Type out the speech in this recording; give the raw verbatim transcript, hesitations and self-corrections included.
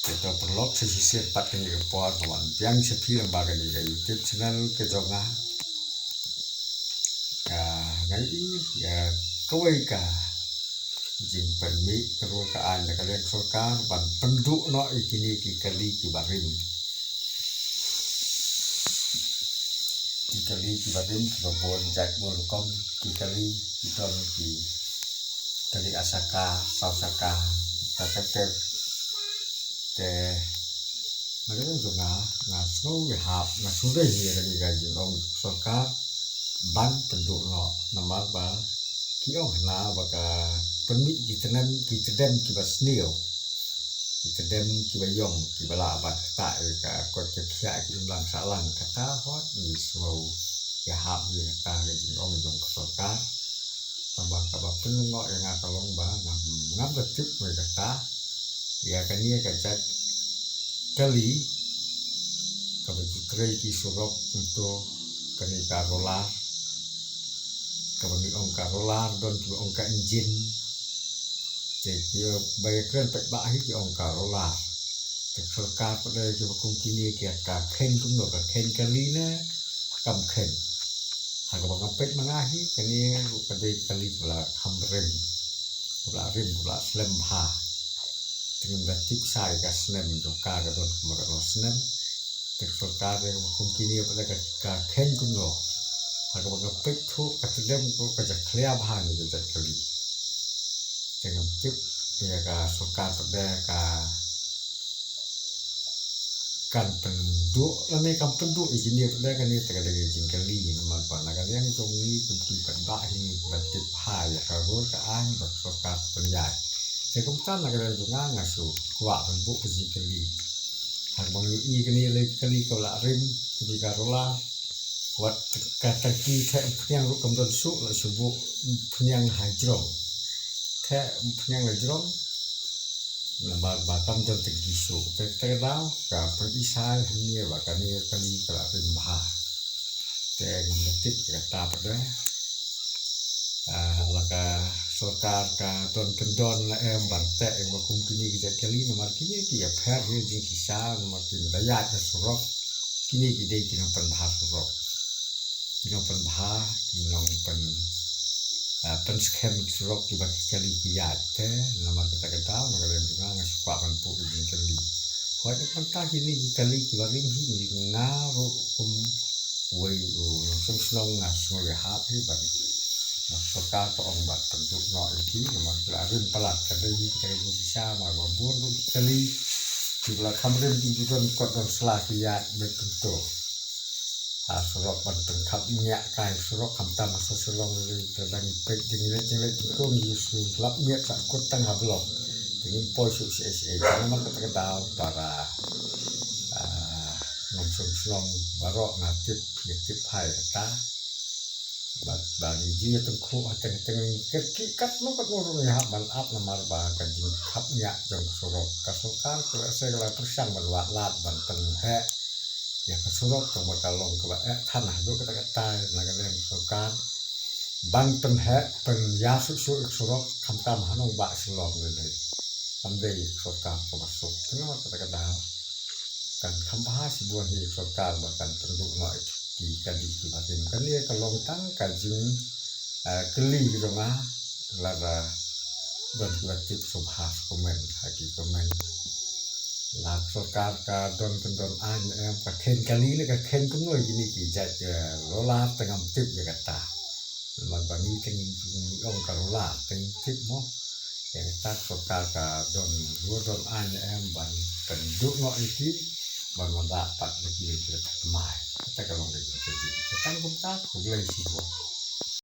Te to paralok, sa shisien pat kane ka por nga wan biang sha phi lyngba kane ka YouTube channel ka jong nga. Ka ngai i ya kawei ka jingpynmih ka ruh ka aiñ na ka liang sorkar ban pynduh noh ïa kine ki kali kiba rim. Ki kali kiba rim kiba bun jait bun rukom, ki kali ki don ki kali asaka, saw saka, ta tep tep. Te na ka liang jong nga, nga sngew ïahap, nga sngew dei hi ka jingong sorkar ban pynduh noh namar ba ki ong hana ba ka pynmih ki tdem, ki tdem kiba sniew, ki tdem kiba ïong, kiba lah ban ktah ïa ka kot ka khiah ki imlang sahlang, kata hot ngi sngew ïahap ïa kata ka jingong jong ka sorkar. Tangba kaba pynlyngngoh ïa nga ka long ba ngam, ngam da tip mo ïa kata, ïa kane ka jait kali kaba ju trei ki surok kumto, kane ka roller, kaba ngi ong ka roller, don kiba ong ka engine. Te kiba ïakren paidbah hi ki ong ka roller. Te sorkar pat de kiba kum kine ki ka kheiñ kumno, ka kheiñ kali ne kam kheiñ. Ha kaba nga peit ma nga hi, kane ruh ka dei kali kaba la kham rim, kaba la rim, kaba la slem bha. Te ngim da tip sa ïa ka snem jong ka, ka don kumba katno snem. Te sorkar ïa kaba kum kine pat de ka, ka kheiñ kumno. Ha kaba nga peit thuh ka tdem ka jakhlia bha ne ka jait kali. Te ngam tip ïa ka sorkar pat de ka kan pynduh lane kam pynduh ïa kine pat de, kane te ka dei ka jingkylli namar ba na ka liang jong ngi kum ki paidbah hi ngi la tip bha ïa ka rul ka aiñ ba ka sorkar pynïaid. Te kumta na ka liang jong nga nga shu kwah ban buh ka jingkylli. Haba ngi ïohi kane lei kali kaba la rim, kane ka roller, wat ka tangki theh umphniang ruh kam don shuh, la shu buh umphniang ha jrong. Theh umphniang ha jrong. Namar ba kam don tangki shuh. Te, te ka daw ka pynshai hangne ba kane kali ka la rim bha. Te ngam da tip ïa kata pat de. Ah, la ka sorkar ka don kyndon la em ban teh ïa kaba kum kine ki jait kali namar kine ki ïapher hi jingshisha namar kin da ïaid ha surok. Kine ki dei ki nongpynbha surok. Ki nongpynbha, ki nongpyn, ah, pynskhem surok kiba ki kali ki ïaid te, namar kata ka daw na ka liang jong nga nga shu kwah ban buh ka jingkylli. Wat na ka bynta kine ki kali kiba rim hi nga ruh kum uwei u nongshong shnong nga sngew ïahap hi ba ka sorkar ka ong ban pynduh noh ïa ki namar ki la rim palat, ka dei hi kita ka jingshisha namar ba bun ruh ki kali kiba la kham rim ki ju don kot don sla ki ïaid beit kumto. Ha surok ban pynkhapngiah kai surok khamtam ha Shillong lei, te dang peit jingleit jingleit kumto ngi shu lap miet sa kut tang ha block. Te ngim poi shuh shaei shaei. Te namar kata ka daw para, ah, nongshong shnong baroh nga tip, ïa tip hai kata. Bad ba ngi ju ïa tyngkhuh ha teng teng, ngi kyrkieh katno katno ruh ngi hap ban ap namar ba ka jingkhapngiah jong ka surok. Ka sorkar ka lehse ka la pyrshang ban wad lad ban pynheh ïa ka surok, tang ba ka long kaba eh than haduh katta katta na ka liang ka sorkar ban pynheh pynïar shuh shuh ïa ka surok, khamtam ha nongbah Shillong lei lei. Kam dei ïa ka sorkar kaba suk. Te namar kata ka daw kan kham bha shibun hi ïa ka sorkar ba kan pynduh noh ïa ki kali kiba rim. Kane ka long tang ka jing, eh, kylli ka jong nga, lada don kiba tip sngewbha shu comment ha ki comment. La ka sorkar ka don kyndon aiñ ne em, ka kheiñ kali ne ka kheiñ kumno ïa kine ki jait, eh, roller te ngam tip ïa kata. Namar ba ngi te ngi ong ka roller te ngim tip mo. Ïa kata ka sorkar ka don ruh don aiñ ne em ban pynduh noh ïa ki ban wanrah pat ïa ki ïa ki thymmai. Kata ka long ka jingkylli. Te tang kumta, khublei shibun.